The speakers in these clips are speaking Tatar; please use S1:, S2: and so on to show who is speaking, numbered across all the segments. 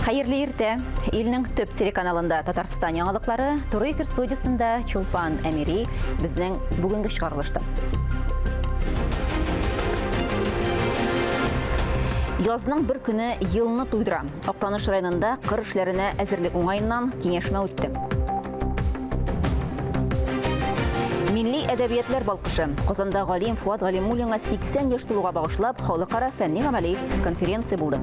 S1: Хәерле иртә. Илнең төп телеканалында Татарстан яңалыклары, туры эфир студиясендә Чулпан Әмири безнең бүгенге чыгарылышта. Язның бер көне елны туйдыра. Актаныш районында кыр эшләренә әзерлек уңаеннан киңәшмә үтте. Милли әдәбиятлар балкышы. Казанда галим Фуат Галимуллинга 80 яшь тулуга багышлап халыкара фәнни-гамәли конференция булды.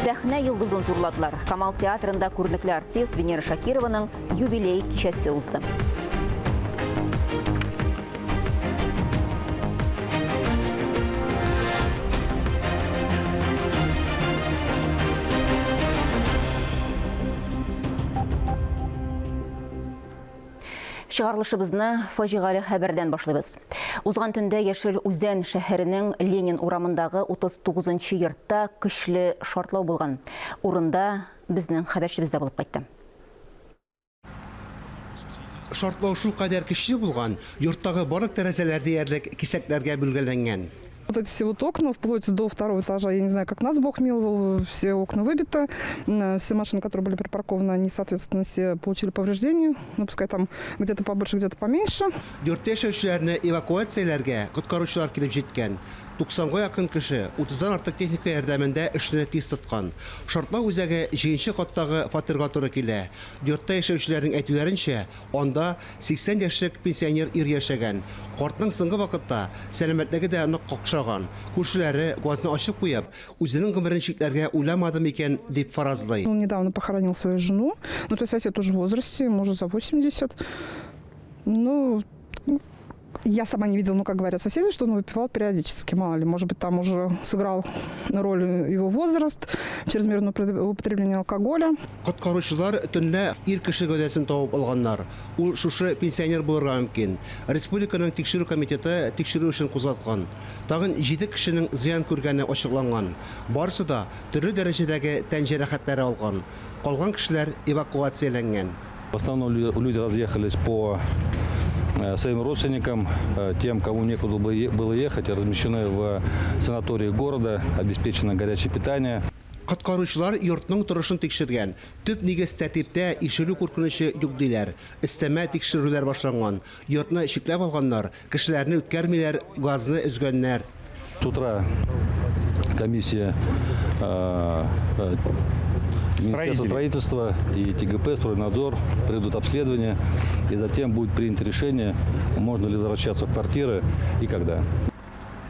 S1: Сәхнә йолдызын зурладылар. Камал театрында күренекле артист Венера Шакированың юбилей кичәсе узды. Чыгарылышыбызны фаҗигале хәбәрдән башлыйбыз. Узган төндә Яшел Үзән шәһәренең Ленин урамындагы 39 йортта көчле шартлау булган. Урында безнең хәбәрчебез дә булып кайтты.
S2: Шартлау шулкадәр көчле булган, йорттагы барлык тәрәзәләр диярлек кисәкләргә бүлгәләнгән.
S3: Вот эти все вот окна, вплоть до второго этажа, я не знаю, как нас Бог миловал, все окна выбиты, все машины, которые были припаркованы, они, соответственно, все получили повреждения, ну, пускай там где-то побольше, где-то поменьше.
S2: Йортта яшәүчеләрне эвакуацияләргә коткаручылар килеп җиткән. 90 га якын кеше 30-дан артык техника ярдәмендә эшне тиз тоткан. Шартлау үзәге җиденче каттагы фатирга туры килә. Йортта яшәүчеләрнең әйтүләренчә, анда 80 яшьлек пенсионер ир яшәгән. Картның соңгы вакытта сәламәтлеге дә нык какшаган. Күршеләре, газны ачып куеп, үзенең гомерен чикләргә уйламады микән, дип фаразлый.
S3: Он недавно похоронил свою жену. Ну, то есть сосед уже в возрасте, ему уже за 80. Ну, я сама не видела, но, как говорят соседи, что он выпивал периодически, мало ли, может быть, там уже сыграл роль его возраст, чрезмерное употребление алкоголя.
S2: Коткаручылар төнлә ир кеше гәүдәсен табып алганнар. Ул шушы пенсионер булырга мөмкин. Республиканың тикшерү комитеты тикшерү эшен кузгаткан. Тагын җиде кешенең зыян күргәне ачыкланган. Барысы да төрле дәрәҗәдәге тән җәрәхәтләре алган. Калган кешеләр эвакуацияләнгән.
S4: В основном люди разъехались по своим родственникам, тем, кому некуда было ехать, размещены в санатории города, обеспечено горячее питание.
S2: Коткаручылар йортның торышын тикшергән. Төп нигез тәртиптә, ишелү куркынычы юк диләр. Өстәмә тикшерүләр башланган. Йортны чикләп алганнар, кешеләрне үткәрмиләр, газны өзгәннәр.
S4: С утра комиссия Министерства строительства и ТГП, Стройнадзор проведут обследование, и затем будет принято решение, можно ли возвращаться в квартиры и когда.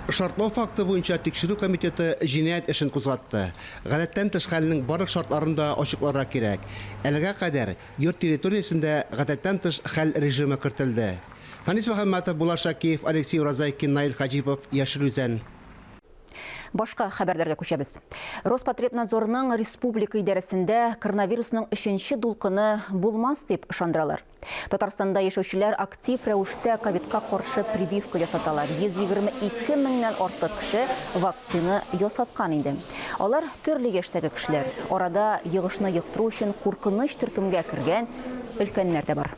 S2: Шартлау факты буенча тикшерү комитеты җинаять эшен кузгатты. Гадәттән тыш хәлнең барлык шартларын да ачыкларга кирәк. Әлегә кадәр йорт территориясендә гадәттән тыш хәл режимы кертелде. Фәнис Мөхәммәтов, Булат Шакиев, Алексей Уразайкин, Наил Хаҗипов, Яшел Үзән.
S1: Башка хәбәрләргә күчәбез. Роспотребнадзорның республика идарәсендә коронавирусның өченче дулкыны булмас дип ышандыралар. Татарстанда яшәүчеләр актив рәвештә ковидка каршы прививка ясаталар. 122 меңнән артык кеше вакцина ясаткан инде. Алар төрле яшьтәге кешеләр. Арада йогышны йоктыру өчен куркыныч төркемгә кергән өлкәннәр дә бар.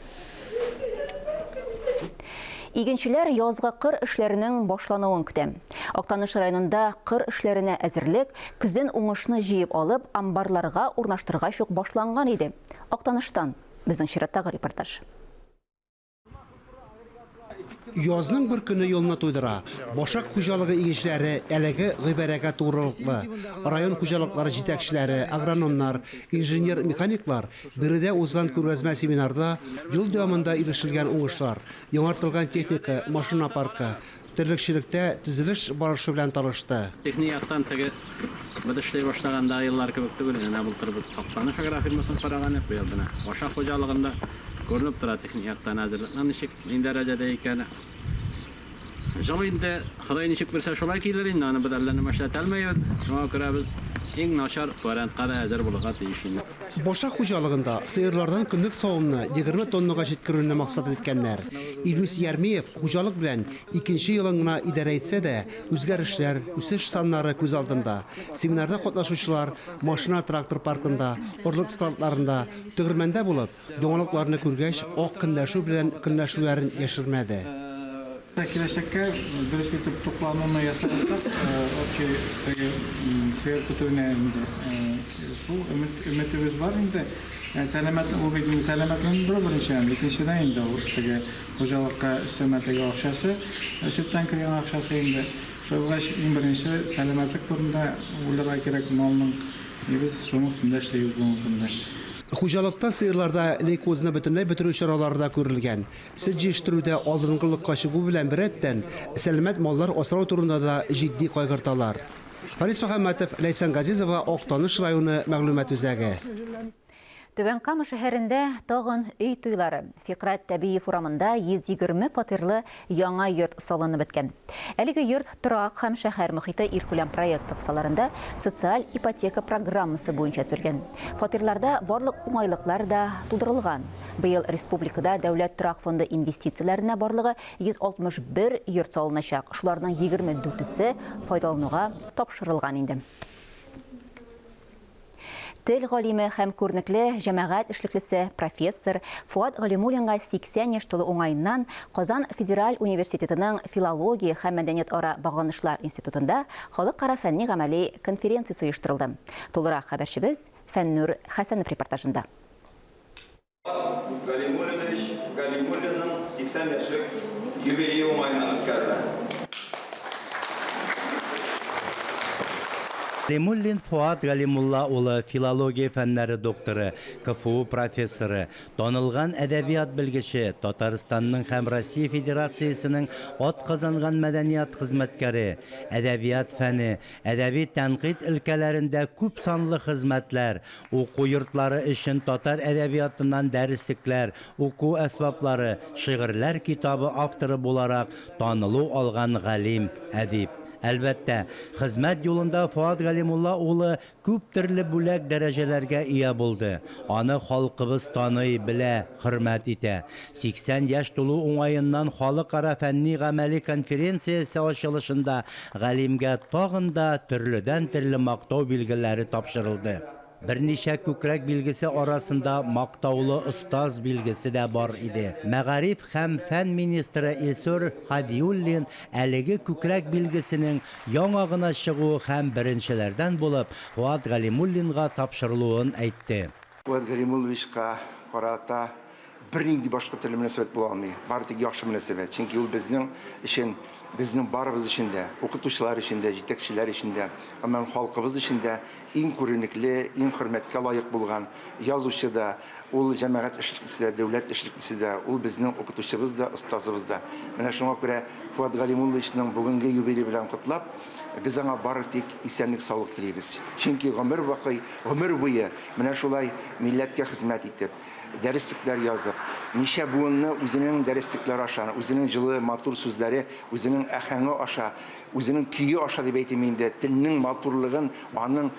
S1: Игенчеләр язгы кыр эшләренең башлануын көтә. Актаныш районында кыр эшләренә әзерлек көзен уңышны җыеп алып, амбарларга урнаштыргач ук башланган иде. Актаныштан безнең чираттагы репортаж.
S2: Язның бер көне елны туйдыра. Башак хуҗалыгы игенчеләре әлеге гыйбарәгә турылыклы. Район хуҗалыклары җитәкчеләре, агрономнар, инженер-механиклар биредә узган күргәзмә семинарда ел дәвамында ирешелгән уңышлар, яңартылган техника, машина паркы, терлекчелектә төзелеш барышы белән танышты.
S5: Техник яктан теге без эшли башлагандагы еллар кебек түгел. Менә былтыр без Актаныш агрофирмасын караган идек, быел менә Башак хуҗалыгында күренеп тора техник яктан әзерлекнең ничек, ни дәрәҗәдә икәне. Җыл инде, Ходай ничек бирсә шулай килер инде, аны без әллә нәмә эшләтә алмыйбыз. Шуңа күрә без иң начар вариантка да әзер булырга тиеш инде.
S2: Башак хуҗалыгында сыерлардан көнлек савымны 20 тоннага җиткерүне максат иткәннәр. Илүс Ярмиев хуҗалык белән икенче елын гына идарә итсә дә, үзгәрешләр, үсеш саннары күз алдында. Семинарда катнашучылар машина-трактор паркында, орлык складларында, тегермәндә булып, яңалыкларны күргәч, ак көнләшү белән көнләшүләрен яшермәде.
S6: Киләчәккә дөрес итеп туклануны ясасак, общий теге сыер көтүенә инде шул өмет, өметебез бар инде. Сәламәт, ул бит инде сәламәтләндерү беренчедән, икенчедән инде ул теге хуҗалыкка өстәмә теге акчасы, сөттән кергән акчасы инде. Шулай булгач, иң беренче сәламәтлек турында уйларга кирәк малның. И без шуның өстендә эшлибез бүгенге көндә.
S2: Хуҗалыкта сыерларда лейкозны бөтенләй бетерү чаралары да күрелгән. Сөт җитештерүдә алдынгылыкка чыгу белән беррәттән, сәламәт маллар асрау турында да җитди кайгырталар. Фарис Мөхәммәтов, Ләйсән Газизова, Актаныш районы мәгълүмат үзәге.
S1: Түбән Кама шәһәрендә тагын өй туйлары. Фикърәт Тәбиев урамында 120 фатирлы яңа йорт салынып беткән. Әлеге йорт Торак һәм шәһәр мохите илкүләм проекты кысаларында социаль ипотека программасы буенча төзелгән. Фатирларда барлык уңайлыклар да тудырылган. Быел республикада Дәүләт торак фонды инвестицияләренә барлыгы 161 йорт салыначак, шуларның 24-се файдалануга тапшырылган инде. Тел галиме һәм күренекле җәмәгать эшлеклесе, профессор Фоат Галимуллинга 80 яшь тулу уңаеннан Казан федераль университетының Филология һәм мәдәниятара багланышлар институтында халыкара фәнни-гамәли конференциясе оештырылды. Тулырак хәбәрчебез Фәннүр Хәсәнов репортажында.
S7: Фоат Галимуллинович Галимуллинның 80 яшьлек юбилее уңаеннан үткәрелә.
S8: Галимуллин Фоат Галимулла улы, филология фәннәре докторы, КФУ профессоры, танылган әдәбият белгече, Татарстанның һәм Россия Федерациясенең атказанган мәдәният хезмәткәре, әдәбият фәне, әдәби тәнкыйть өлкәләрендә күпсанлы хезмәтләр, Уку йортлары өчен татар әдәбиятыннан дәреслекләр, уку әсбаплары, шигырьләр китабы авторы буларак танылу алган галим, әдип. Әлбәттә, хезмәт юлында Фоат Галимулла улы күп төрле бүләк-дәрәҗәләргә ия булды. Аны халкыбыз таный, белә, хөрмәт итә. 80 яшь тулу уңаеннан халыкара фәнни-гамәли конференциясе ачылышында галимгә тагын да төрледән-төрле мактау билгеләре тапшырылды. Берничә күкрәк билгесе арасында Мактаулы остаз билгесе дә бар иде. Мәгариф һәм фән министры Илсур Һадиуллин әлеге күкрәк билгесенең яңа гына чыгуы һәм беренчеләрдән булып Фоат Галимуллинга тапшырылуын әйтте.
S9: Фоат Галимулловичка карата Бернинди башка төрле мөнәсәбәт була алмый. Бары тик яхшы мөнәсәбәт. Чөнки ул безнең өчен, безнең барыбыз өчен дә, укытучылар өчен дә, җитәкчеләр өчен дә, гомумән халкыбыз өчен дә иң күренекле, иң хөрмәткә лаек булган язучы да, ул җәмәгать эшлеклесе дә, дәүләт эшлеклесе дә, ул безнең укытучыбыз да, остазыбыз да. Менә шуңа күрә Фуат Галимулловичның бүгенге юбилее белән котлап, без аңа бары тик исәнлек-саулык телибез. Чөнки гомер бакый, гомер буе менә шулай милләткә хезмәт итеп, дәреслекләр язып, ничә буынны үзенең дәреслекләре аша, үзенең җылы, матур сүзләре, үзенең әһәңе аша, үзенең көе аша дип әйтим инде, телнең матурлыгын аның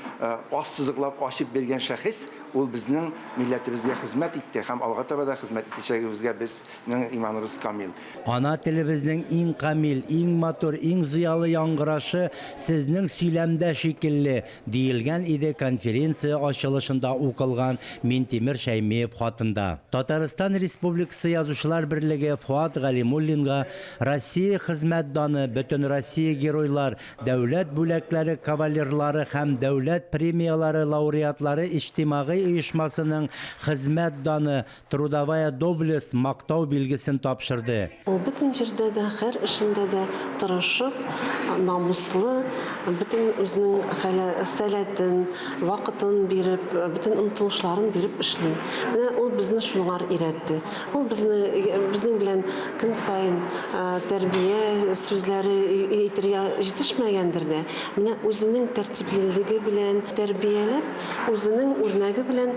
S9: ассызыклап ачып биргән шәхес, ул безнең милләтебезгә хезмәт итте һәм алга таба да хезмәт итәчәгебезгә безнең иманыбыз камил.
S8: Ана телебезнең иң камил, иң матур, иң зыялы яңгырашы сезнең сөйләмдә шикелле, Диелгән иде конференция ачылышында укылган Минтимер Шәймиев хатында. Татарстан Республикасы Язучылар берлеге Фоат Галимуллинга Россия Хезмәт даны, Бөтенроссия Геройлар, Дәүләт бүләкләре кавалерлары һәм Дәүләт премияләре лауреатлары иҗтимагый оешмасының Хезмәт даны, Трудовая доблесть мактау билгесен тапшырды.
S10: Ул бөтен җирдә дә, һәр эшендә дә тырышып, намуслы, бөтен үзенең сәләтен, вакытын биреп, бөтен омтылышларын биреп эшли. Менә ул безне шуңар өйрәтте. Ул безне, безнең белән көн саен тәрбия сүзләре әйтергә җитешмәгәндер дә, менә үзенең тәртиплелеге белән тәрбияләп, Үзенең үрнәге белән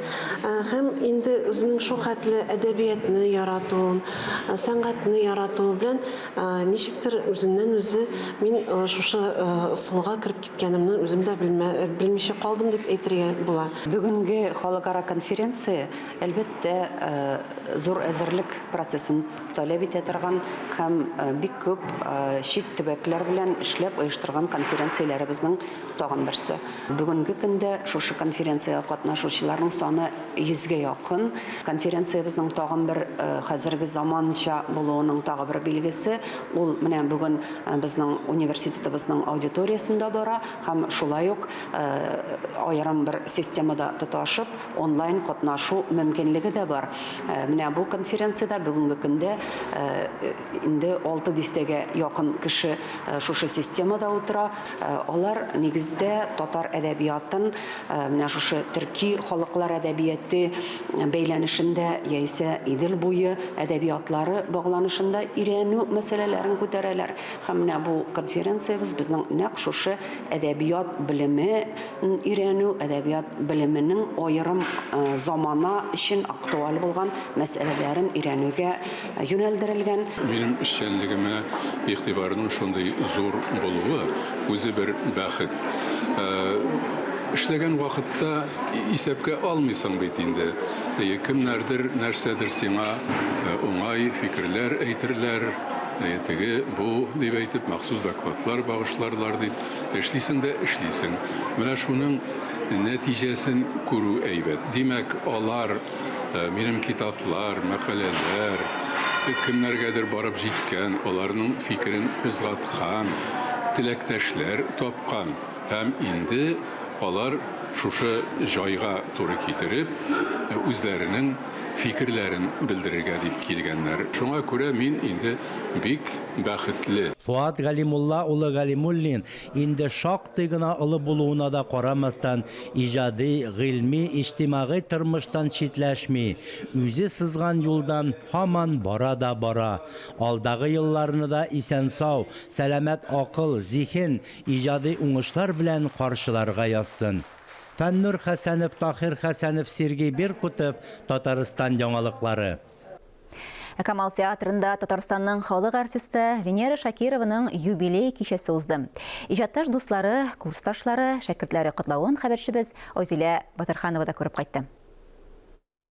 S10: һәм инде үзенең шул хәтле әдәбиятны яратуын, сәнгатьне яратуы белән ничектер үзеннән-үзе мин шушы ысулга кереп киткәнемне үзем дә белмичә калдым дип әйтергә була.
S11: Бүгенге халыкара конференция, әлбәттә, әлбәттә, зур әзерлек процессын таләп итә торган һәм бик күп чит төбәкләр белән эшләп оештырган конференцияләребезнең тагын берсе. Бүгенге көндә шушы конференциягә катнашучыларның саны йөзгә якын. Конференциябезнең тагын бер хәзерге заманча булуының тагы бер билгесе, ул менә бүген безнең университетыбызның аудиториясендә бара һәм шулай ук аерым бер системада тоташып, онлайн катнашу мөмкинлеге дә бар. Менә бу конференциядә бүгенге көндә инде 6 дистәгә якын кеше шушы системада утыра. Алар нигездә татар әдәбиятын менә шушы төрки халыклар әдәбияты бәйләнешендә яисә Идел буе әдәбиятлары багланышында өйрәнү мәсьәләләрен күтәрәләр. Һәм менә бу конференциябез безнең нәкъ шушы әдәбият белеме өйрәнү, әдәбият белеменең аерым замана өчен актуаль булган мәсьәләләрен өйрәнүгә юнәлдерелгән.
S12: Минем эшчәнлегемә игътибарның шундый зур булуы үзе бер бәхет. Эшләгән вакытта исәпкә алмыйсың бит инде. Кемнәрдер, нәрсәдер сиңа уңай фикерләр әйтерләр, теге, бу дип әйтеп, махсус докладлар багышларлар дип эшлисең дә эшлисең. Менә шуның нәтиҗәсен күрү әйбәт. Димәк, алар минем китаплар, мәкаләләр кемнәргәдер барып җиткән, аларның фикерен кузгаткан, теләктәшләр тапкан һәм инде алар шушы җайга туры китереп, үзләренең фикерләрен белдерергә дип килгәннәр. Шуңа күрә мин инде бик бәхетле.
S8: Фоат Галимулла улы Галимуллин инде шактый гына олы булуына да карамастан, иҗади, гыйльми, иҗтимагый тормыштан читләшми, үзе сызган юлдан һаман бара да бара. Алдагы елларны да исән-сау, сәламәт акыл, зиһен, иҗади уңышлар белән каршыларга язсын. Фәннур Хәсәнов, Таһир Хәсәнов, Сергей Беркутов, Татарстан яңалыклары.
S1: Ә Камал театрында Татарстанның халык артисты Венера Шакированың юбилей кичәсе узды. Иҗатташ дуслары, курсташлары, шәкертләре котлавын хәбәрчебез Айзилә Батырханова да күреп кайтты.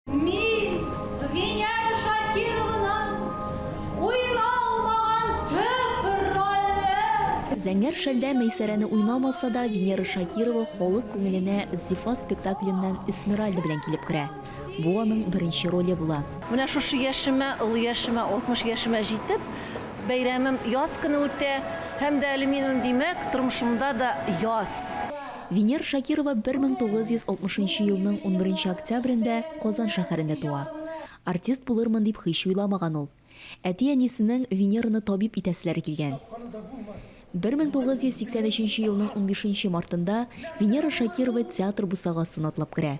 S13: Мин, Венера Шакированың уйналмаган төп роле.
S14: Зәңгәр шәлдә Мәйсәрәне уйнамаса да, Венера Шакирова халык күңеленә Зифа спектакленнән Эсмеральда белән килеп керә. Бу аның беренче роле була.
S15: Менә шушы яшемә, олы яшемә, 60 яшемә җитеп, бәйрәмем яз көне үтә. Һәм дә әле минем, димәк, тормышымда да яз.
S14: Венера Шакирова 1960 елның 11 октябрендә Казан шәһәрендә туа. Артист булырмын дип һич уйламаган ул. Әти-әнисенең Венераны табиб итәселәре килгән. 1983 елның 15 мартында Венера Шакирова театр бусагасын атлап керә.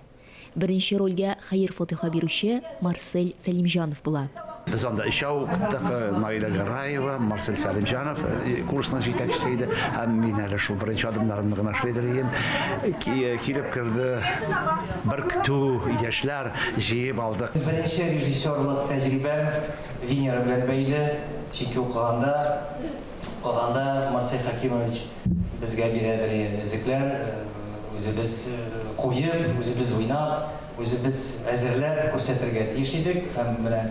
S14: Беренче рольгә хәер-фатиха бирүче Марсель Сәлимҗанов була.
S16: Без анда өчәү укыттык, Наилә Гараева, Марсель Сәлимҗанов курсның җитәкчесе иде, һәм мин әле шул беренче адымнарымны гына эшлидер идем. Килеп керде бер көтү яшьләр җыеп алдык.
S17: Беренче режиссерлык тәҗрибәм Венера белән бәйле, чөнки укыганда, укыганда Марсель Хәкимович безгә бирәдер өзекләр, үзебез куеп, үзебез уйнап, үзебез әзерләп күрсәтергә тиеш идек. Һәм менә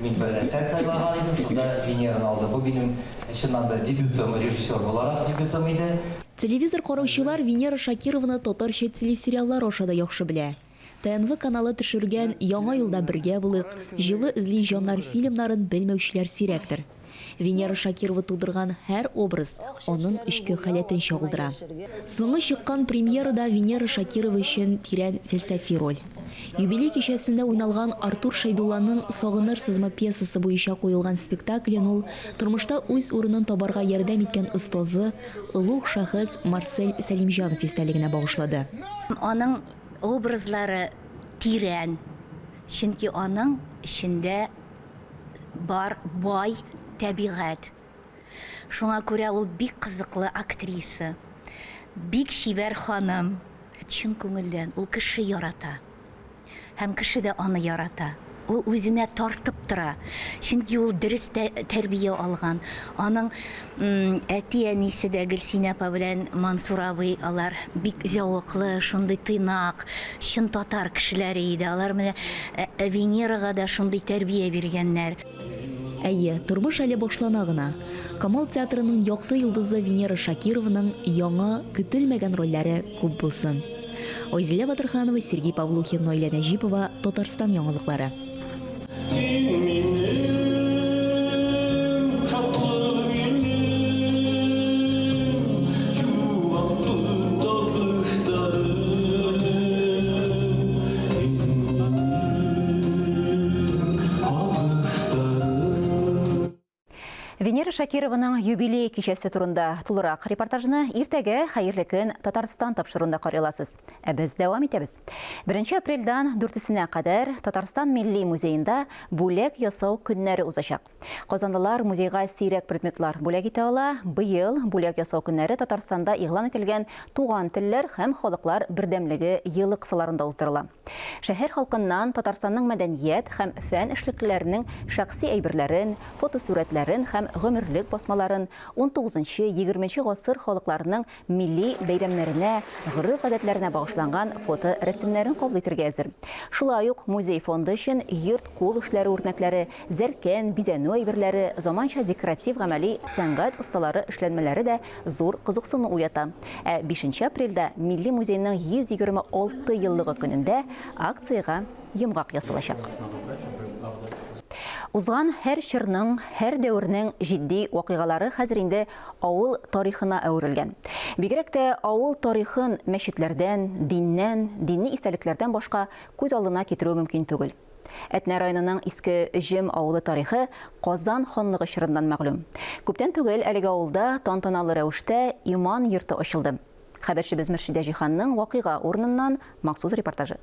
S17: мин бер әсәр сайлаган идем, шунда Венераны алды. Бу минем чыннан да дебютым, режиссер буларак дебютым иде.
S14: Телевизор караучылар Венера Шакированы татарча телесериаллар аша да яхшы белә. ТНВ каналы төшергән Яңа елда бергә булыйк, Җылы эзли җаннар фильмнарын белмәүчеләр сирәктер. Венера Шакирова тудырган һәр образ аның эчке халәтен чагылдыра. Соңгы чыккан премьерада Венера Шакирова өчен тирән фәлсәфи роль. Юбилей кичәсендә уйналган Артур Шәйдулланың Сагынырсызмы пьесасы буенча куелган спектаклен ул тормышта үз урынын табарга ярдәм иткән остазы, олуг шәхес Марсель Сәлимҗанов истәлегенә багышлады.
S18: Аның образлары тирән, чөнки аның эчендә бар бай тәбигать. Шуңа күрә ул бик кызыклы актриса, бик чибәр ханым. Чын күңелдән ул кеше ярата. Һәм кеше дә аны ярата. Ул үзенә тартып тора. Чөнки ул дөрес тәрбия алган. Аның әти-әнисе дә Гөлсинә апа белән Мансур абый, алар бик зәвыклы, шундый тыйнак, чын татар кешеләре иде. Алар менә Венерага да шундый тәрбия биргәннәр.
S14: Әйе, тормыш әле башлана гына. Камал театрының якты йолдызы Венера Шакированың яңа, көтелмәгән рольләре күп булсын. Айзилә Батырханова, Сергей Павлухин, Наилә Нәҗипова, Татарстан яңалыклары.
S13: Син минем шатлык илем, югалттым табышларым. Син минем алкышларым.
S1: Венера Шакированың юбилей кичәсе турында тулырак репортажны иртәгә Хәерле көн Татарстан тапшыруында карый аласыз. Ә без дәвам итәбез. 1 апрельдән 4-сенә кадәр Татарстан Милли музеенда бүләк ясау көннәре узачак. Казанлылар музейга сирәк предметлар бүләк итә ала. Быел бүләк ясау көннәре Татарстанда игълан ителгән Туган телләр һәм халыклар бердәмлеге елы кысаларында уздырыла. Шәһәр халкыннан Татарстанның мәдәният һәм фән эшлеклеләренең шәхси әйберләрен, фотосурәтләрен һәм гомерлек басмаларын, унтугызынчы-егерменче гасыр халыкларының милли бәйрәмнәренә, гореф-гадәтләренә багышланган фоторәсемнәрен кабул итәргә әзер. Шулай ук музей фонды өчен йорт кул эшләре үрнәкләре, зәркән, бизәнү әйберләре, заманча декоратив-гамәли сәнгать осталары эшләнмәләре дә зур кызыксыну уята. Ә бишенче апрельдә Милли музейның 126 еллыгы көнендә акциягә йомгак ясалачак. Узган һәр чорның, һәр дәвернең җитди вакыйгалары хәзер инде авыл тарихына әверелгән. Бигрәк тә авыл тарихын мәчетләрдән, диннән, дини истәлекләрдән башка күз алдына китерү мөмкин түгел. Әтнә районының Иске Өҗем авылы тарихы Казан ханлыгы чорыннан мәгълүм. Күптән түгел әлеге авылда тантаналы рәвештә Иман йорты ачылды. Хәбәрчебез Мөршидә Җиһанның вакыйга урыныннан махсус репортажы.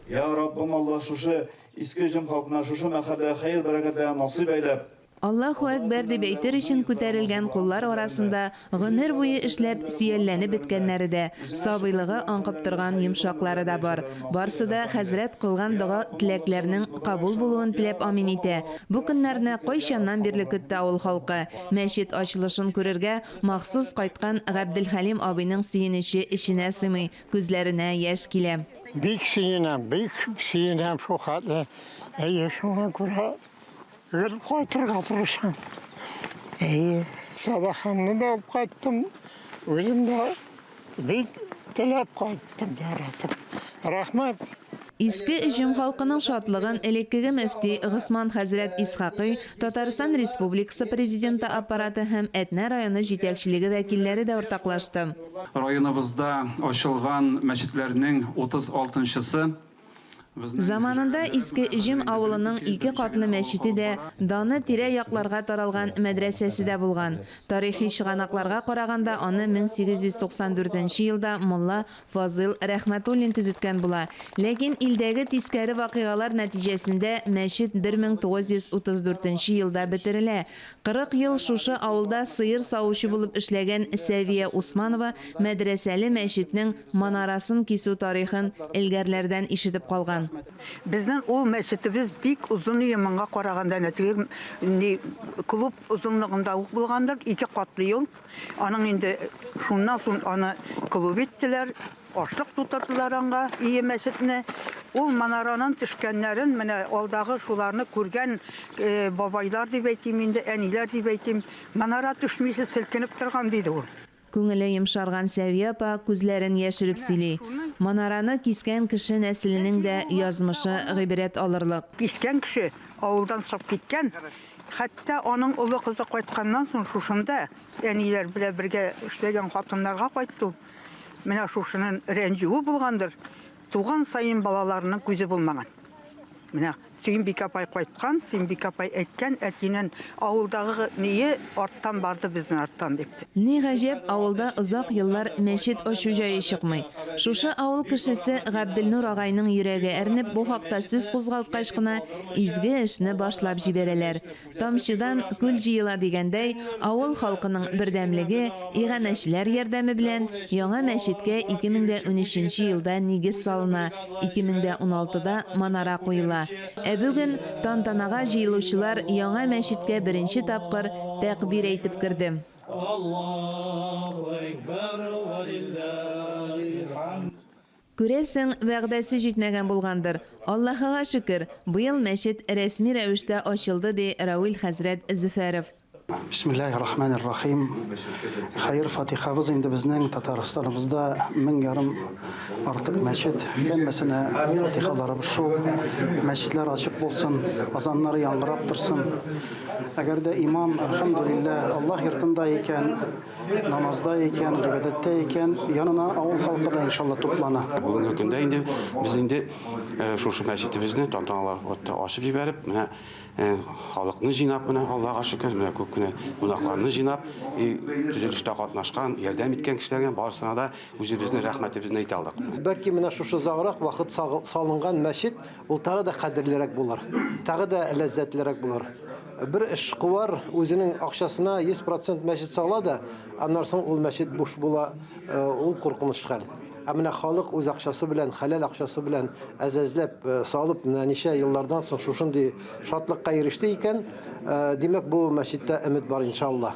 S7: Я Раббым Аллаһ шушы Иске Өҗем халкына шушы мәхәлләгә хәер-бәрәкәтләрне насыйп әйләп,
S19: Аллаһу әкбәр дип әйтер өчен күтәрелгән куллар арасында гомер буе эшләп, сөялләнеп беткәннәре дә, сабыйлыгы аңкып торган йомшаклары да бар. Барсы да хәзрәт кылган дога-теләкләрнең кабул булуын теләп амин итә. Бу көннәрне кайчаннан бирле көтте авыл халкы. Мәчет ачылышын күрергә махсус кайткан Габделхәлим абыйның сөенече эченә сыймый, күзләренә яшь килә.
S20: Бик сөенәм, бик сөенәм шул хәтле. Әйе, шуңа күрә Гел кайтырга тырышам. Әйе, сәдакамны да алып кайттым. Үзем дә бик теләп кайттым, яратып. Рәхмәт.
S19: Иске Өҗем халкының шатлыгын элеккеге мөфти Госман хәзрәт Исхакый, Татарстан Республикасы Президенты Аппараты һәм Әтнә районы җитәкчелеге вәкилләре дә уртаклашты.
S21: Районыбызда ачылган мәчетләрнең 36 нчысы.
S19: Заманында Иске Өҗем авылының ике катлы мәчете дә, даны тирә-якларга таралган мәдрәсәсе дә булган. Тарихи чыганакларга караганда, аны 1894 нче елда мулла Фазыйл Рәхмәтуллин төзеткән була. Ләкин илдәге тискәре вакыйгалар нәтиҗәсендә мәчет 1934 нче елда бетерелә. 40 ел шушы авылда сыер савучы булып эшләгән Сәвия Усманова мәдрәсәле мәчетнең манарасын кисү тарихын элгәрләрдән ишетеп калган.
S22: Безнең ул мәчетебез бик озын ие, моңа караганда әнә теге ни клуб озынлыгында ук булгандыр, ике катлы юл. Аның инде шуннан соң аны клуб иттеләр. Ашлык тутырдылар аңа, ие мәчетне. Ул манаранын төшкәннәрен, менә алдагы шуларны күргән бабайлар дип әйтим инде, әниләр дип әйтим, манара төшмичә селкенеп торган, диде ул.
S19: Күңеле йомшарган Сәвия апа күзләрен яшереп сөйли. Манараны кискән кеше нәселенең дә язмышы гыйбрәт алырлык.
S22: Кискән кеше авылдан чыгып киткән. Хәтта аның олы кызы кайтканнан соң шушында әниләр белән бергә эшләгән хатыннарга кайтты ул. Менә шушының рәнҗүе булгандыр, туган саен балаларының күзе булмаган. Менә Сөембикә апай кайткан, Сөембикә апай әйткән, әтинен авылдагы ние арттан барды безнең арттан дип.
S19: Ни гаҗәп, авылда озак еллар мәчет ачу җае чыкмый. Шушы авыл кешесе Габделнур агайның йөрәге әрнеп бу хакта сүз кузгалткач кына изге эшне башлап җибәрәләр. Тамчыдан күл җыела дигәндәй, авыл халкының бердәмлеге, иганәчеләр ярдәме белән яңа мәчеткә 2013 нче елда нигез салына, 2016 да манара куела. Ә бүген тантанага җыелучылар яңа мәчеткә беренче тапкыр тәкъбир әйтеп керде.
S13: Аллаһу әкбәр вә лиллаһил хәмд.
S19: Күрәсең, вәгъдәсе җитмәгән булгандыр. Аллаһыга шөкер, быел мәчет рәсми рәвештә ачылды, ди Равил хәзрәт Зөфәров.
S3: Бисмиллаһи рахмани рахим. Хәер фатихабыз инде безнең Татарстаныбызда 1500 артык мәчет. Һәммәсенә фатихаларыбыз шул. Мәчетләр ачык булсын, азаннары яңгырап торсын. Әгәр дә имам, әлхәмдүлилләһ, Аллаһ йортында икән, намазда икән, гыйбадәттә икән, янына авыл халкы да иншалла туплана.
S4: Бүгенге көндә инде без инде шушы мәчетебезне тантаналар ачып җибәреп, менә халыкны җыйнап, менә Аллага шөкер, менә күп кенә кунакларны җыйнап, төзелештә катнашкан, ярдәм иткән кешеләргә барысына да үзебезнең рәхмәтебезне әйтә алдык.
S23: Бәлки менә шушы озаграк вакыт салынган мәчет ул тагы да кадерлерәк булыр, тагы да ләззәтлерәк булыр. Бер эшкуар үзенең акчасына 100 процент мәчет сала да, аннан соң ул мәчет буш була, ул куркыныч хәл. Ә менә халык үз акчасы белән, хәләл акчасы белән әзәзләп салып, менә ничә еллардан соң шушындый шатлыкка иреште икән, димәк, бу мәчеттә өмет бар, иншалла.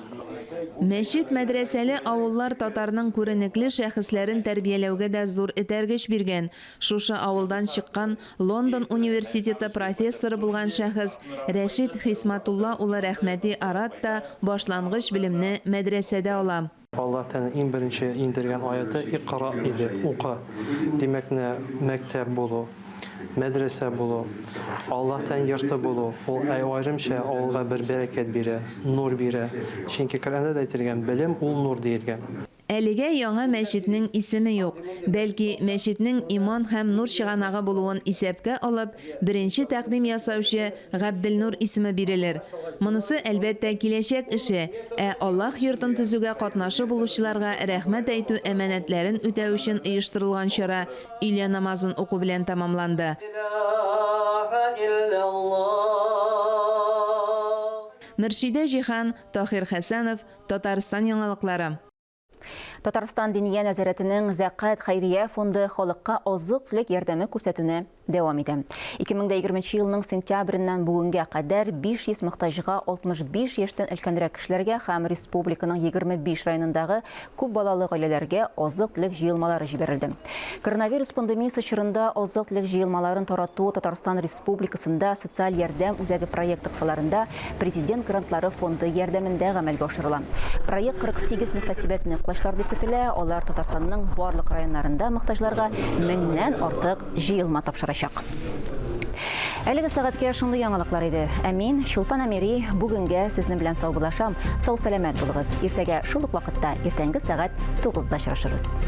S19: Мәчет-мәдрәсәле авыллар татарның күренекле шәхесләрен тәрбияләүгә дә зур этәргеч биргән. Шушы авылдан чыккан Лондон университеты профессоры булган шәхес Рәшит Хисматулла улы Рәхмәти Арат та башлангыч белемне мәдрәсәдә ала.
S24: Аллаһ Тәгалә иң беренче иңдергән аяты Икра иде, укы. Димәк, менә мәктәп булу, мәдрәсә булу, Аллаһ Тәгаләнең йорты булу, ул аерымча авылга бер бәрәкәт бирә, нур бирә. Чөнки Коръәндә дә әйтелгән, белем ул нур диелгән.
S19: Әлегә яңа мәчетнең исеме юк. Бәлки, мәчетнең иман һәм нур чыганагы булуын исәпкә алып, беренче тәкъдим ясаучы Габделнур исеме бирелер. Монысы, әлбәттә, киләчәк эше, ә Аллаһ йортын төзүгә катнашы булучыларга рәхмәт әйтү әманәтләрен үтәү өчен оештырылган чара өйлә намазын уку белән тәмамланды. Мөршидә Җиһан, Таһир Хәсәнов, Татарстан яңалыклары.
S1: Татарстан Диния нәзарәтенең Зәкать хәйрия фонды халыкка азык-төлек ярдәме күрсәтүне дәвам итә. 2020 елның сентябреннән бүгенгә кадәр 500 мохтаҗга 65 яшьтән өлкәнрәк кешеләргә һәм республиканың 25 районындагы күп балалы гаиләләргә азык-төлек җыелмалары җибәрелде. Коронавирус пандемиясе чорында азык-төлек җыелмаларын тарату Татарстан Республикасында социаль ярдәм үзәге проекты кысаларында Президент грантлары фонды ярдәмендә гамәлгә ашырыла. Проект 48 мөхтәсибәтне колачлар дип көтелә, алар Татарстанның барлык районнарында мохтаҗларга меңнән артык җыелма тапшырачак. Әлеге сәгатькә шундый яңалыклар иде. Ә мин, Чулпан Әмири, бүгенгә сезнең белән саубуллашам. Сау-сәламәт булыгыз. Иртәгә шул ук вакытта, иртәнге сәгать 9-да очрашырбыз.